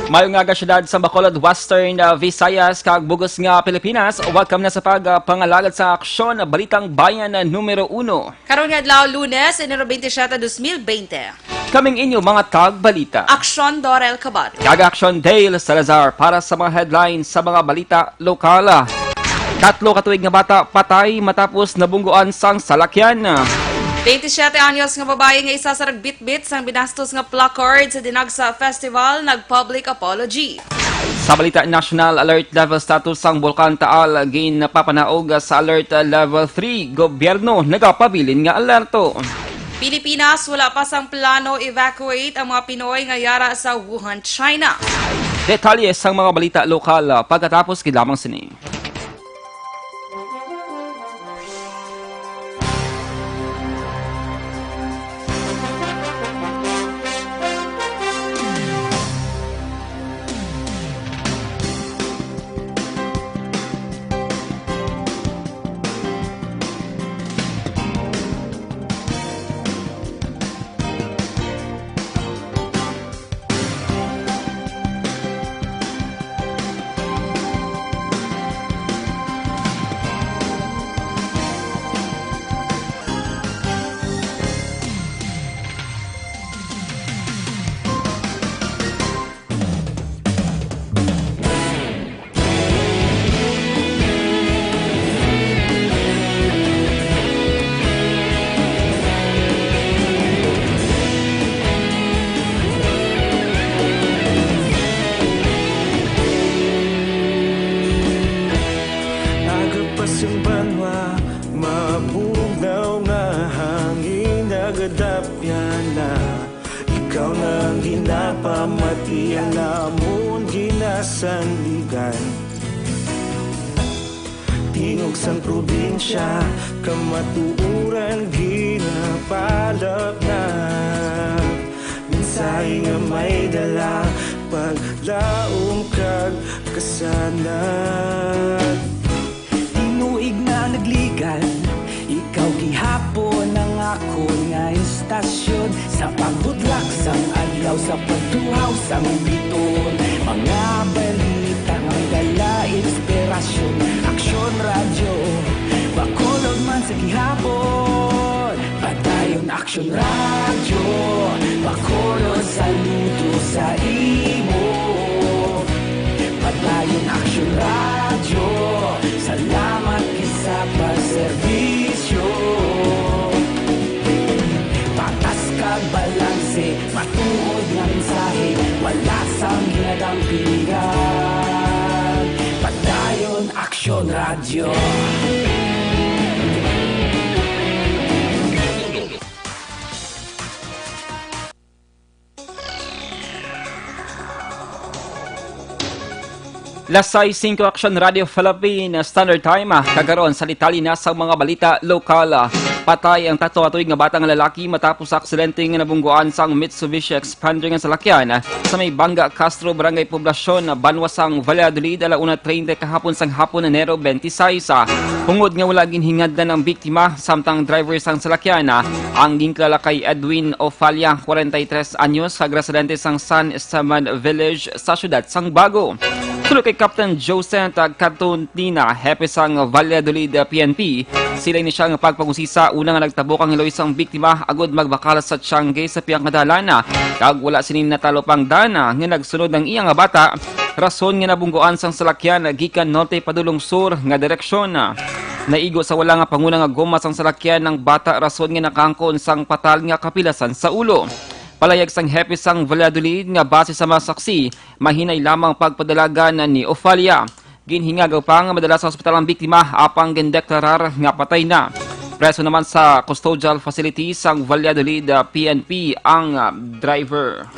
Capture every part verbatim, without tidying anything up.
Maayong aga, syudad sa Bacolod, Western, uh, Visayas, kag bug-os nga Pilipinas. Welcome na sa pag, uh, pangalagad sa Aksyon, Balitang Bayan, uh, numero uno. Karon nga adlaw, Lunes, Enero twenty-seven, twenty twenty. Kaming inyo mga tagbalita. Aksyon, Dorel Cabado. Kag Aksyon, Dale Salazar, para sa mga headlines sa mga balita lokal. Tatlo ka tuig nga bata patay matapos nabunggoan sang salakyan. Twenty-siyete anyos nga babayi nga isa sa nagbitbit sang binastos nga placard sa Dinagsa Festival nag-public apology. Sa balita national, alert level status sang Bulkan Taal ginpapanaog sa alert level three. Gobyerno nagapabilin nga alerto. Pilipinas, wala pa sang plano evacuate ang mga Pinoy nga yara sa Wuhan, China. Detalye sang mga balita lokal, ah, pagkatapos gid lamang sini. Nagapasimbanwa, mabugnaw nga hangin, nagadapyan na. Ikaw na ang ginapamati, alamon ginasandigan. Tingog sang probinsya, kamatuoran ginapalapnag. Mensahe nga may dala, paglaom kag kasanag. Tinuig na nagligan, ikaw gihapon ang akon nga istasyon. Sa pagbudlak sang adlaw, sa pagtuhaw sang biton, mga balita nga may dala inspirasyon. Aksyon Radyo, Bacolod man sa gihapon. Padayon Aksyon Radyo, Bacolod, saludo sa imo. Padayon Aksyon Radyo, salamat gid sa pagserbisyo. Patas kag balanse, matuod nga mensahe, wala sang ginadampingan. Padayon Aksyon Radyo. Las sais singko, Aksyon Radyo Philippine Standard Time, ah, kagaron sa detalye na sa mga balita lokal. Ah, patay ang tatlo ka tuig nga bata nga lalaki matapos sa aksidente nga nabunggoan sang Mitsubishi Expander nga salakyan, ah, sa may Banga Castro, Barangay Poblacion, ah, banwa sang Valladolid, ala una treinta kahapon sang hapon, Enero twenty-six. Ah, hungod nga wala ginhingadlan ang biktima, samtang driver sang salakyan, ah, ang ginkilala kay Edwin Ofalia, kwarenta y tres anyos, kag residente sang San Esteban Village sa siyudad sang Bago. Suno kay Captain Joseph Catontina, hepe sang Valladolid P N P, sila ini siya nga pagpangusisa una nga nagtabok ang hiloy sang biktima agud magbakal sa tiyangge sa pihak nga dalan, kag wala sini natalop ang daan nga nagsunod ang iya nga bata, rason nga nabunggoan sang salakyan gikan norte padulong sur nga direksyon. Naigo sa wala nga panguna nga goma sang salakyan ang bata, rason nga nakaangkon sang patal nga kapilasan sa ulo. Palayag sang hepe sang Valladolid nga base sa mga saksi, mahinay lamang pagpadalagan ni Ofalia. Ginhingagaw pa nga madala sa ospital ang biktima, apang gindeklarar nga patay na. Preso naman sa custodial facility sang Valladolid, ah, P N P ang, ah, driver.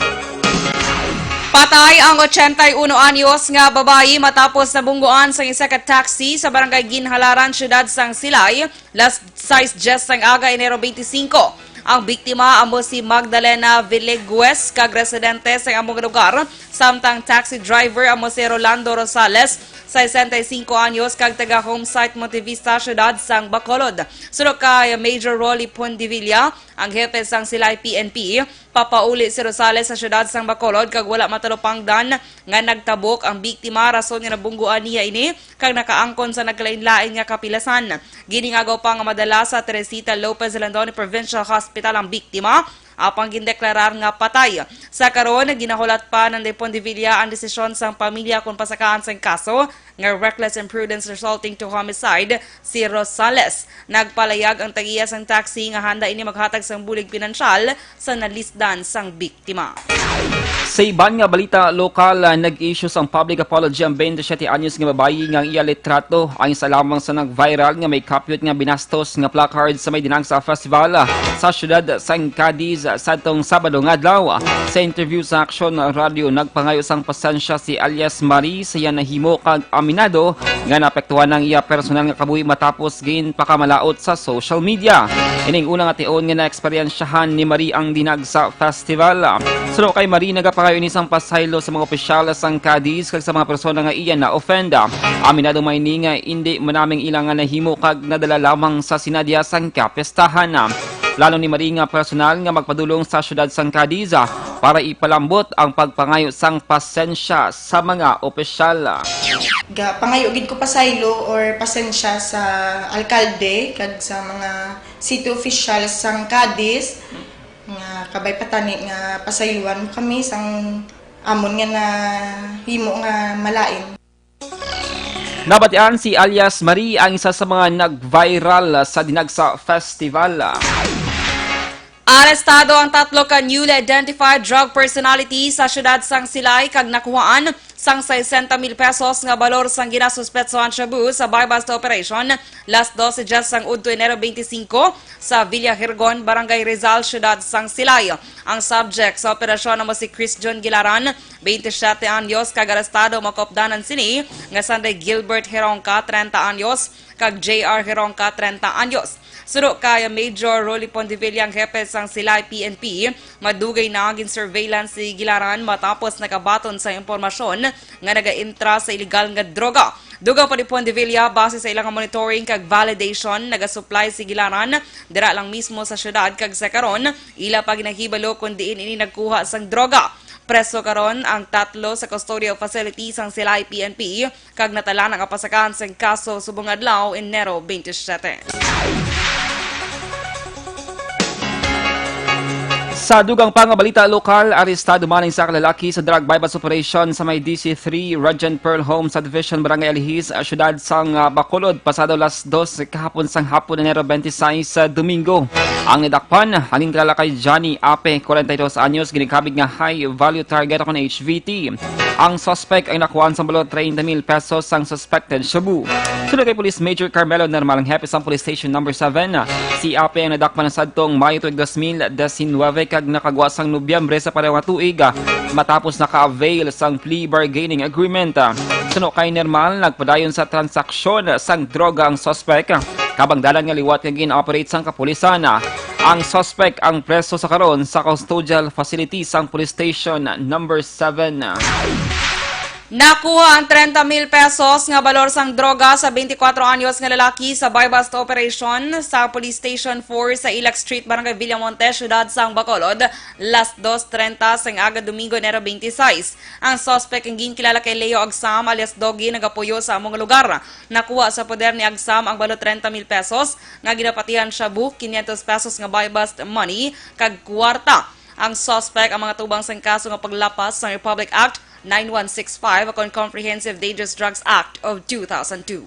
Patay ang ochenta y uno anyos nga babayi matapos nabunggoan sang isa ka taxi sa barangay Ginhalaran, siyudad sang Silay, las sais dyes sang aga, Enero twenty-five. Ang biktima amo si Magdalena Viligues, kag residente sa among lugar, samtang taxi driver amo si Rolando Rosales, sesenta y cinco anyos, kag taga Homesite Montevista, siyudad sang Bacolod. Suno kay Major Rolly Pondevilla, ang hepe sang Silay P N P, papauli si Rosales sa siyudad sang Bacolod kag wala matalupangdan nga nagtabok ang biktima, rason nga nabungguan niya ini kag nakaangkon sa nagkalainlain nga kapilasan. Giningagaw pa nga madala sa Teresita Lopez Landon Provincial Hospital ang biktima, apang gindeklarar nga patay. Sa karon, ginahulat pa ni Pondevilla ang desisyon sang pamilya kon pasakaan sang kaso nga reckless imprudence resulting to homicide si Rosales. Nagpalayag ang tag-iya sang taxi nga handa ini maghatag sang bulig pinansyal sa nalisdan sang biktima. Sa iban nga balita lokal, ah, nag-issue sang public apology ang twenty-seven anyos nga babayi nga ang iya litrato ang isa lamang sa nag-viral nga may kapyot nga binastos nga placard sa may Dinagsa Festival, ah, sa siyudad sang Cadiz, ah, sadtong Sabado nga adlaw. Sa interview sa Aksyon Radio, nagpangayo sang pasensya si alias Marie sa iya nahimo kag aminado nga naapektuhan ang iya personal nga kabuhi matapos ginpakamalaot sa social media. Ining una nga tion nga naeksperyensyahan ni Marie ang Dinagsa Festival. Suno kay Marie, nagapangayo ini sang pasaylo sa mga opisyal sang Cadiz kag sa mga persona nga iya na-offend. Aminado man ini nga indi manaming ila nga nahimo kag nadala lamang sa sinadya sang kapestahan. Plano ni Marie nga personal nga magpadulong sa siyudad sang Cadiz, ah, para ipalambot ang pagpangayo sang pasensya sa mga opisyal. Ga, pangayo gid ko pasaylo or pasensya sa alkalde kag sa mga city officials sang Cadiz nga kabay pa tani nga pasayloan mo kami sang amon nga nahimo nga malain. Nabatian si alias Marie ang isa sa mga nag-viral sa Dinagsa Festival. Arestado ang tatlo ka newly identified drug personality sa siyudad sang Silay kag nakuhaan sang sesenta mil pesos nga balor sang ginasuspetsohan shabu sa buy-bust operation las dos oras sang udto Enero twenty-five sa Villa Hirgon, Barangay Rizal, siyudad sang Silay. Ang subject sa operasyon amo si Chris John Gilaran, twenty-seven anyos, kag arestado makuupdanan sini nga sanday Gilbert Herongca, treinta anyos, kag J R Herongca, treinta anyos. Suno kay Major Rolly Pondevilla, ang hepe sang Silay P N P, madugay na gin-surveillance si Gilaran matapos nakabaton sa impormasyon nga naga-intra sa iligal nga droga. Dugang pa ni Pondevilla, base sa ilang monitoring kag validation, nagasupply si Gilaran dira lang mismo sa syudad kag sa karon, ila pa ginahibalo kon diin ini nagkuha sang droga. Preso karon ang tatlo sa custodial facility sang Silay P N P kag natalaan ang apasakahan sang kaso subong adlaw, Enero twenty-seven. Sa dugang pa nga balita lokal, arestado man ang isa ka lalaki sa drug buy-bust operation sa may D C three Regent Pearl Home Subdivision, Barangay Alihis, siyudad sang, ah, Bacolod, pasado las dos kahapon sang hapon, Enero twenty-six, sa Domingo. Ang nadakpan, ang ginkilala kay Johnny Ape, forty-two anyos, ginkabig nga high value target kon H V T. Ang suspect ang nakuhaan sang balor treinta mil pesos sang suspected shabu. Suno kay Police Major Carmelo Normal, ang hepe sang Police Station Number Seven, si Ape ang nadakpan sadtong Mayo tuig dos mil disinwebe kag nakagwa sang Nobyembre sa pareho nga tuig, matapos naka-avail sang plea bargaining agreement. Suno kay Normal, nagpadayon sa transaksyon sang droga ang suspect, kabang dalan nga liwat nga gin-operate sang kapulisan. Ang suspect ang preso sa karon sa custodial facility sang Police Station Number Seven. Nakuha ang treinta mil pesos nga balor sang droga sa twenty-four anyos nga lalaki sa buy-bust operation sa Police Station four sa Ilac Street, Barangay Villamonte, siyudad sang Bacolod, las dos treinta sang aga, Domingo, Enero twenty-six. Ang suspect ang ginkilala kay Leo Agsam alias Doggy, nagapuyo sa among lugar. Nakuha sa poder ni Agsam ang balor treinta mil pesos nga ginapatihan shabu, quinientos pesos nga buy-bust money, kag kwarta. Ang suspect ang mga tubang sang kaso nga paglapas sang Republic Act nine one six five kon Comprehensive Dangerous Drugs Act of two thousand two.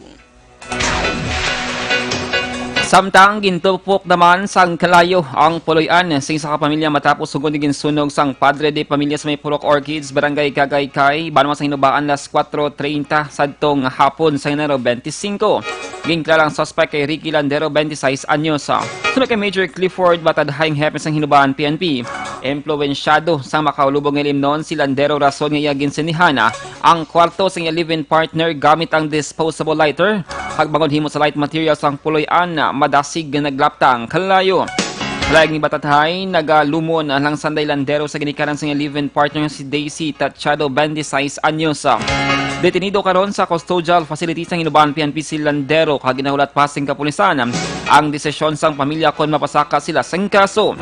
Samtang gintupok naman sang kalayo ang puloy-an sing isa ka pamilya matapos sugod nga ginsunog sang padre de pamilya sa may Purok Orchids, Barangay Gagaykay, banwa sa Hinubaan, las kuwatro treinta sadtong hapon sa Enero twenty-five. Ginkilala ang suspect kay Ricky Landero, twenty-six anyos. Suno kay Major Clifford Batadhay, ang hepe sang Hinubaan P N P, impluwensyado sang makaulubong nga ilimnon si Landero, rason nga iya ginsindihan ang kwarto sang iya live-in partner gamit ang disposable lighter. Kag bangod himo sa light materials ang puloy-an, madasig nga naglapta ang kalayo. Laing ni Batathay, nagalumon ang sanday landero sa ginikanan sang live-in partner nga si Daisy Tachado, twenty-six anyos. Detenido karon sa custodial facility sang Hinoban P N P si landero, kag ginahulat pa sing kapulisan ang desisyon sang pamilya kon mapasaka sila sing kaso.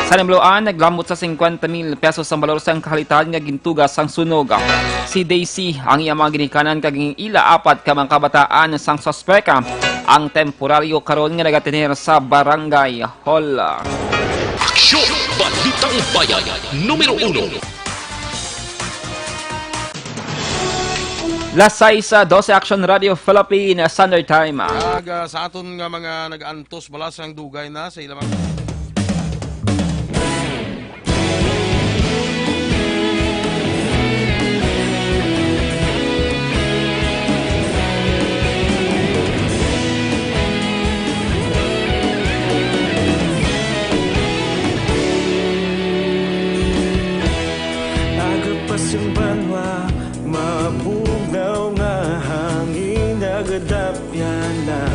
Sa Nabloan, naglamot sa singkwenta mil pesos ang balor sang kahalitan nga gintuga sang sunog. Si Daisy ang iya mga ginikanan kag ang ila apat ka mga kabataan sang suspek ang temporaryo karon nga nagatener sa barangay hall. Aksyon! Balitang Bayan, numero uno. Las sais, ah, doce, Action Radio Philippines, Standard Time. Kag, ah, sa aton nga mga nag-antos, balasang dugay na sa ilang mga Agapas ang banwa, mabugnaw nga hangin nagadapyan na.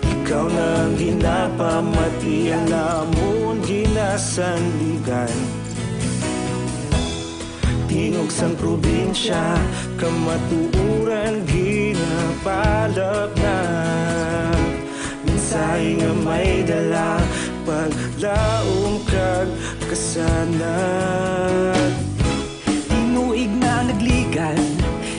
Ikaw na ang ginapamati, ang amon ginasandigan. Tingog sang probinsya, kamatuoran ginapalapnag. Mensahe nga may dala, paglaom kag kasanag. Tinuig na nagligad,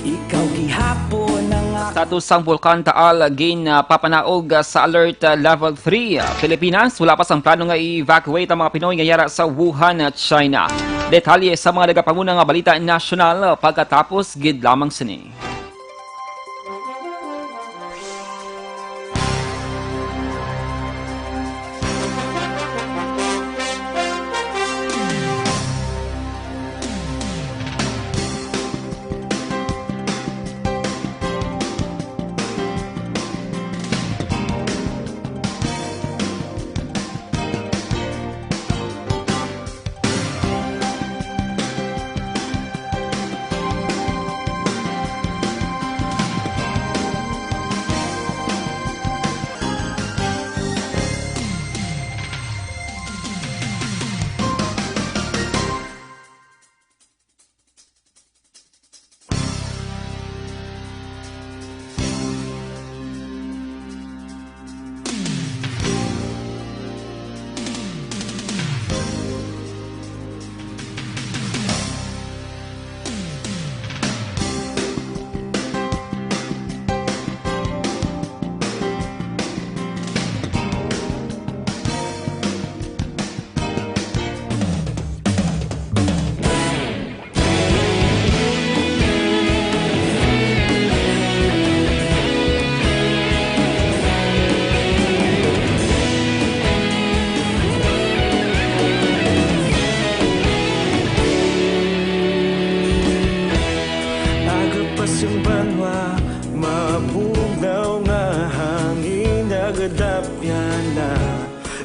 ikaw gihapon ang ak- Status sang Bulkan Taal gin, ah, papanaog, ah, sa Alert, ah, Level three. Ah, Pilipinas, wala pa sang plano nga i-evacuate ang mga Pinoy nga yara sa Wuhan, ah, China. Detalye sa mga nagapanguna nga balita nasyonal, ah, pagkatapos gid lamang sini. Agapas ang banwa, mabugnaw nga hangin nagadapyan na.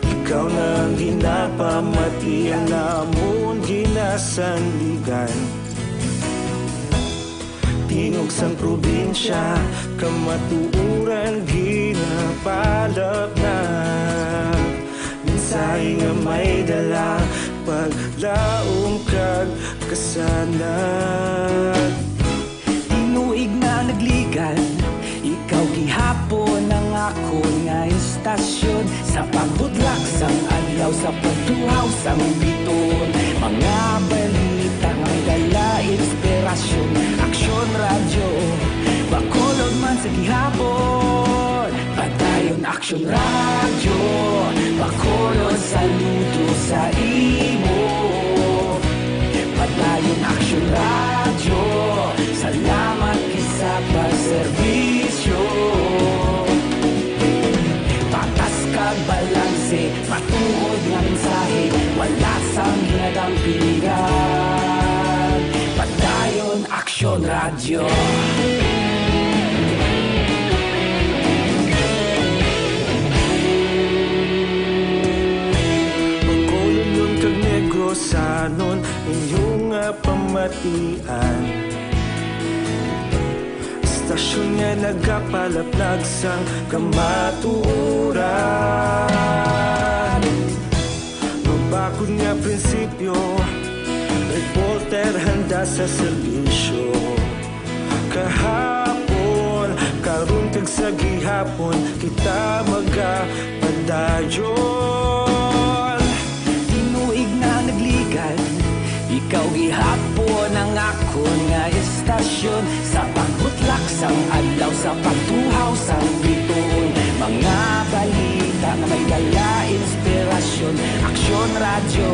Ikaw na ang ginapamati, ang amon ginasandigan. Tingog sang probinsya, kamatuoran ginapalapnag. Mensahe nga may dala, paglaom kag kasanag. Tinuig na nagligad, ikaw gihapon ang akon nga istasyon. Sa pagbudlak sang adlaw, sa pagtuhaw sang biton, mga balita nga may dala inspirasyon. Aksyon Radyo, Bacolod man sa gihapon. Padayon Aksyon Radyo, Bacolod, saludo sa imo. Padayon Aksyon Radyo, salamat gid sa pagserbisyo. Patas kag balanse, matuod nga mensahe, wala sang ginadampigan. Padayon Aksyon Radyo. Bacolodnon kag Negrosanon, inyo nga pamatian. Istasyon nga nagapalapnag sang kamatuoran. Akon nga prinsipyo, reporter handa sa serbisyo. Kahapon, karon kag sa gihapon, kita magapadayon. Tinuig na nagligad, ikaw gihapon ang akon nga istasyon. Sa pagbutlak sang adlaw, sa pagtuhaw sang bituon, mga balita nga may dala inspirasyon. Aksyon Radyo,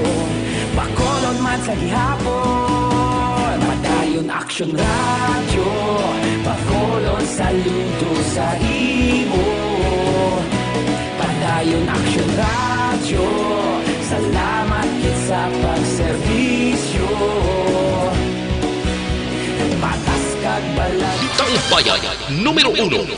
Bacolod man sa gihapon. Padayon Aksyon Radyo, Bacolod, saludo sa imo. Padayon Aksyon Radyo, salamat gid sa pagserbisyo. Patas kag balat. Balitang Bayan, numero uno.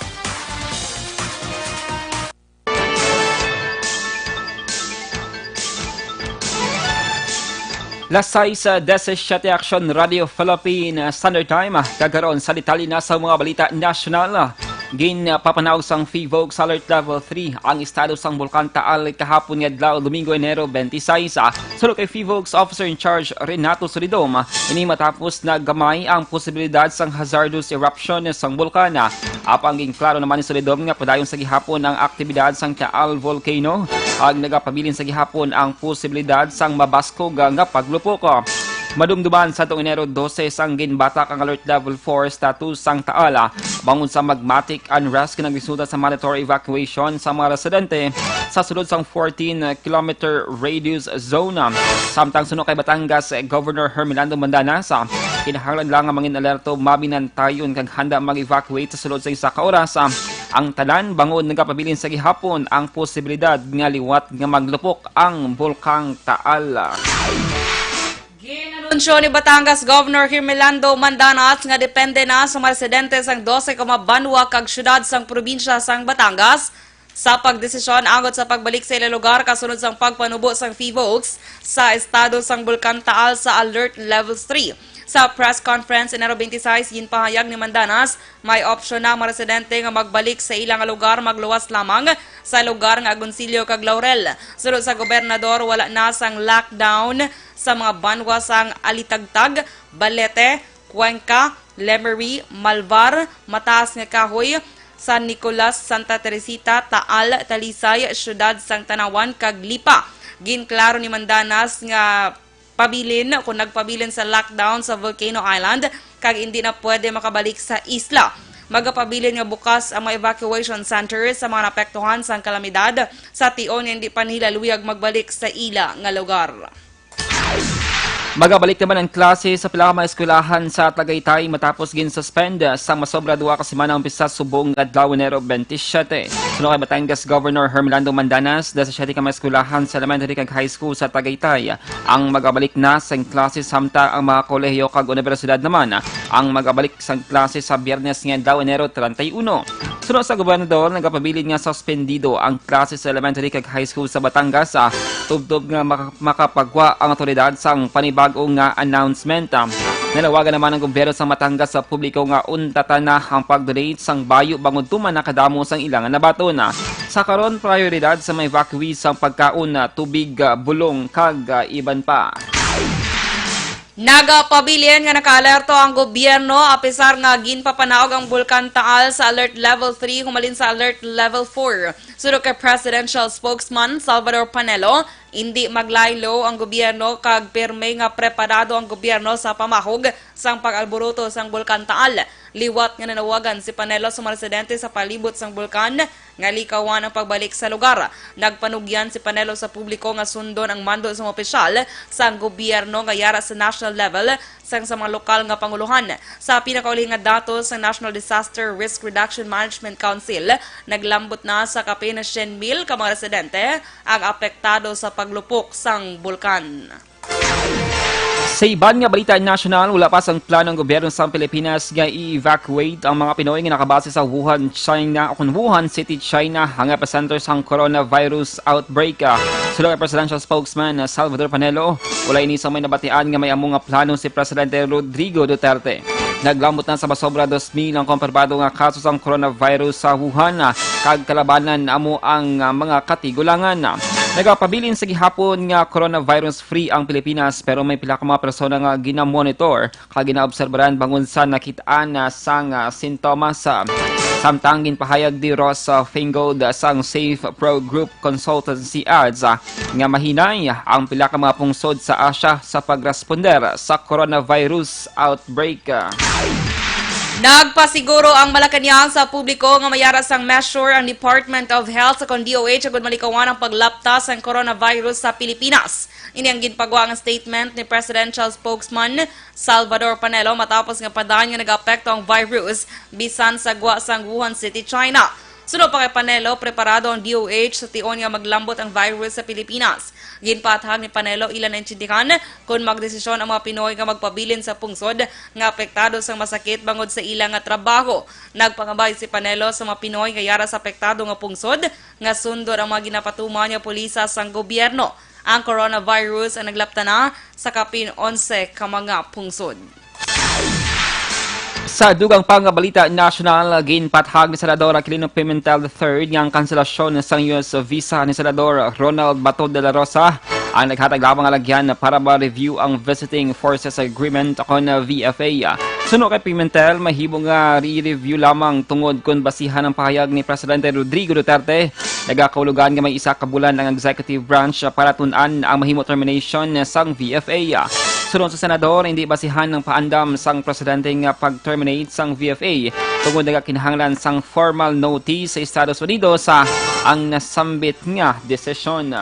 Las sais, ah, disisiete, Aksyon Radio Philippine, ah, Standard Time, ah, kag karon sa detalye na sa mga balita nasyonal, ah, ginpapanaog sang PHIVOLCS Alert Level three ang estado sang Bulkan Taal kahapon nga adlaw, Domingo, Enero twenty-six, ah. Suno kay PHIVOLCS Officer in Charge Renato Solidom, ah, ini matapos na gamay ang posibilidad sang hazardous eruption sang bulkan, ah. Apang ginklaro naman ni Solidom nga padayon sa gihapon ang aktibidad sang Taal Volcano, ag nagapabilin sa gihapon ang posibilidad sang mabaskog nga paglupok. Madumduman sa tuong Enero dose sang ginbatak ang Alert Level four status sang Taal, bangod sa magmatic unrest nga nagresulta sa mandatory evacuation sa mga residente sa sulod sang fourteen kilometer radius zone. Samtang suno kay Batangas Governor Hermelando Mandanas, kinahanglan lang nga mangin alerto, mabinantayon kag handa mag-evacuate sa sulod sa isa ka oras ang tanan, bangod nagapabilin sa gihapon ang posibilidad nga liwat nga maglupok ang Bulkang Taal. Gin-anunsyo ni Batangas Governor Hermelando Mandanas nga depende na sa mga residente sang dose ka mga banwa kag syudad sang probinsya sang Batangas sa pagdesisyon angot sa pagbalik sa ila lugar kasunod sang pagpanubo sang PHIVOLCS sa estado sang Bulkan Taal sa Alert Level three. Sa press conference Enero twenty-six, ginpahayag ni Mandanas, may opsyon na ang mga residente nga magbalik sa ila nga lugar, magluwas lamang sa lugar nga Agoncillo kag Laurel. Suno sa gobernador, wala na sang lockdown sa mga banwa sang Alitagtag, Balete, Cuenca, Lemery, Malvar, Mataas nga Kahoy, San Nicolas, Santa Teresita, Taal, Talisay, Siyudad sang Tanauan, kag Lipa. Ginklaro ni Mandanas nga pabilin, kung nagpabilin sa lockdown sa Volcano Island, kag indi na pwede makabalik sa isla. Magapabilin nga bukas ang mga evacuation center sa mga naapektuhan sang kalamidad, sa tion nga indi pa nila luyag magbalik sa ila nga lugar. Magabalik naman ang klase sa pila ka mga eskwelahan sa Tagaytay matapos gin-suspend sang masobra duha ka semana umpisa subong nga adlaw, Enero twenty-seven. Suno kay Batangas Governor Hermelando Mandanas, disisiete ka mga eskwelahan sa elementary kag high school sa Tagaytay ang magabalik na sang klase, samtang ang mga kolehiyo kag unibersidad naman ang magabalik sang klase sa Biyernes nga adlaw, Enero treinta y uno. Suno sa gobernador, nagapabilin nga suspendido ang klase sa elementary kag high school sa Batangas, ah, tubtob nga maka-, makapagwa ang awtoridad sang panibag-o nga announcement. Ah, nanawagan naman ang gobyerno sa Batangas sa publiko nga untatan na ang pag-donate sang bayo bangod tuman nakadamo sang ilang nabaton. Ah, sa karon, prioridad sa mga evacuees ang pagkaon, ah, tubig, ah, bulong, kag, ah, iban pa. Nagapabilin nga nakaalerto ang gobyerno, apisar nga ginpapanaog ang Bulkan Taal sa Alert Level three humalin sa Alert Level four. Suno kay Presidential Spokesman Salvador Panelo, indi mag-lie low ang gobyerno kag pirme nga preparado ang gobyerno sa pamahog sang pag-alboroto sang Bulkan Taal. Liwat nga nanawagan si Panelo sa mga residente sa palibot sang bulkan nga likawan ang pagbalik sa lugar. Nagpanugyan si Panelo sa publiko nga sundon ang mando sa mga opisyal sang gobyerno nga yara sa national level sang sa mga lokal nga pangulohan. Sa pinakauli nga datos sang National Disaster Risk Reduction Management Council, naglambot na sa kapin syen mil ka mga residente ang apektado sa paglupok sang bulkan. Sa iban nga balita nasyonal, wala pa sang plano ang gobyerno sang Pilipinas nga i-evacuate ang mga Pinoy nga nakabase sa Wuhan, China, o kon Wuhan City, China, ang epicenter sang coronavirus outbreak. Ah, suno kay Presidential Spokesman, ah, Salvador Panelo, wala ini sang may nabatian nga may amo nga plano si Presidente Rodrigo Duterte. Naglambot na sa masobra dos mil ang kompirmado nga kaso sang coronavirus sa Wuhan, ah, kag kalabanan amo ang, ah, mga katigulangan. Nagapabilin sa gihapon nga coronavirus-free ang Pilipinas, pero may pila ka mga persona nga ginamonitor kag ginaobserbaran bangod sa nakit-an na sang, ah, sintomas. Samtang ginpahayag ni Ross, ah, Fingold, ah, sang Safe Pro Group Consultancy Ads, ah, nga mahinay ang pila ka mga pungsod sa Asia sa pagresponder sa coronavirus outbreak. Nagpasiguro ang Malacañang sa publiko nga may ara sang measure ang Department of Health sa kon D O H agud malikawan ang paglapta sang coronavirus sa Pilipinas. Ini ang ginpagwa nga statement ni Presidential Spokesman Salvador Panelo matapos nga padayon nga nag-apekto ang virus bisan sa gwa sang Wuhan City, China. Suno pa kay Panelo, preparado ang D O H sa tion nga maglambot ang virus sa Pilipinas. Ginpaathag ni Panelo, ila naintindihan kon magdesisyon ang mga Pinoy nga magpabilin sa pungsod nga apektado sang masakit bangod sa ila nga trabaho. Nagpangabay si Panelo sa mga Pinoy nga yara sa apektado nga pungsod nga sundon ang mga ginapatuman nga pulisas sang gobyerno. Ang coronavirus ang naglapta na sa kapin onse ka mga pungsod. Sa dugang pa nga balita nasyonal, ginpaathag ni Senador Aquilino Pimentel the third nga ang kanselasyon sang U S visa ni Senador Ronald Bato de la Rosa ang naghatag lamang nga lagyan para ma-review ang Visiting Forces Agreement o kon V F A. Suno kay Pimentel, mahimo nga i-review lamang tungod kon basihan ang pahayag ni Presidente Rodrigo Duterte, nagakahulugan nga may isa ka bulan ang executive branch para tun-an ang mahimo termination sang V F A. Suno sa senador, hindi basihan ang paandam sang presidente nga pag-terminate sang V F A tungod nagakinahanglan sang formal notice sa Estados Unidos, ah, ang nasambit nga desisyon.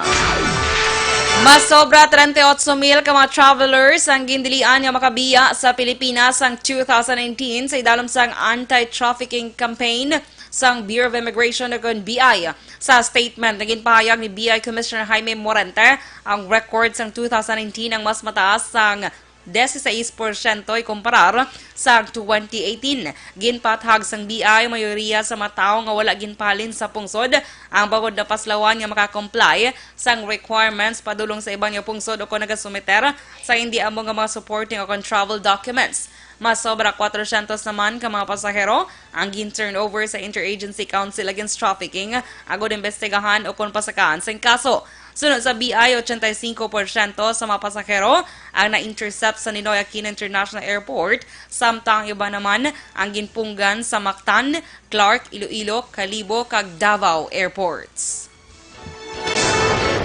Masobra treinta y ocho mil ka mga travelers ang gindilian nga makabiya sa Pilipinas sang two thousand nineteen sa idalom sang anti-trafficking campaign sang Bureau of Immigration o kon B I. Sa statement nga ginpahayag ni B I Commissioner Jaime Morente, ang record sang two thousand nineteen ang mas mataas sang dieciséis porsyento ikumparar sa twenty eighteen. Ginpaathag sang B I, mayoriya sa mga tawo nga wala ginpahalin sa pungsod ang bangod napaslawan nga maka-comply sang requirements padulong sa iban nga pungsod o kon nagasumiter sa hindi amo nga mga supporting o kon travel documents. Mas sobra kwatrocientos naman ka mga pasahero ang gin-turnover sa Interagency Council Against Trafficking agud imbestigahan o kon pasakaan sing kaso. Suno sa B I, ochenta y cinco porsyento sa mga pasahero ang na-intercept sa Ninoy Aquino International Airport, samtang ang iban naman ang ginpunggan sa Mactan, Clark, Iloilo, Kalibo, kag Davao Airports.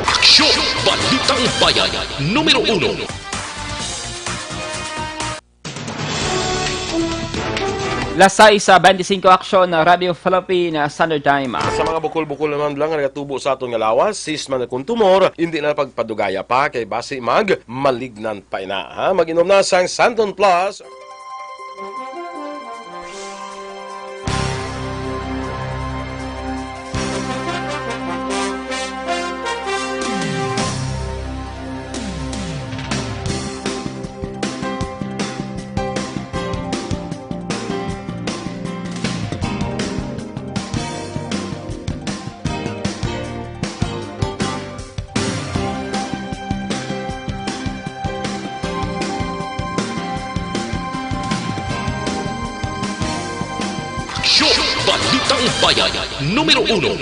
Aksyon! Balitang Bayan, numero uno. Las sais bente singko, Aksyon, Radyo Philippine Standard Time. Sa mga bukol-bukol naman lang nga nagatubo sa aton nga lawas, sis man kon tumor, hindi na pagpadugaya pa kay basi mag malignant pa ina, ha? Mag-inom na sang Santon Plus. Aksyon! Balitang Bayan, numero uno.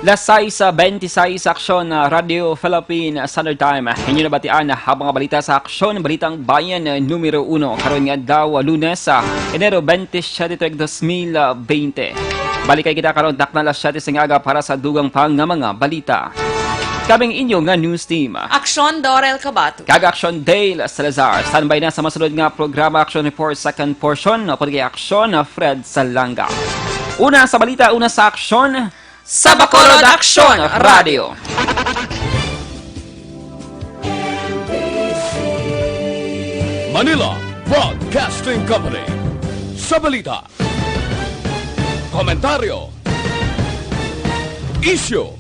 Las sais bente sais, Aksyon, ah, Radyo Philippine Standard Time. Inyo nabatian ang mga balita sa Aksyon, Balitang Bayan, ah, numero uno. Karon nga adlaw, Lunes, ah, Enero bente siyete, tuig dos mil bente. Balikay kita karon, takna las siyete sing aga para sa dugang pa nga mga balita. Kaming inyo nga news team. Aksyon, Dorel Kabato. Kag Aksyon, Dale Salazar. Standby na sa masunod nga programa, Aksyon Report, second portion, upod kay Aksyon, Fred Salanga. Una sa balita, una sa aksyon, sa Bacolod Aksyon Radio. Manila Broadcasting Company. Sa balita, komentaryo, isyu,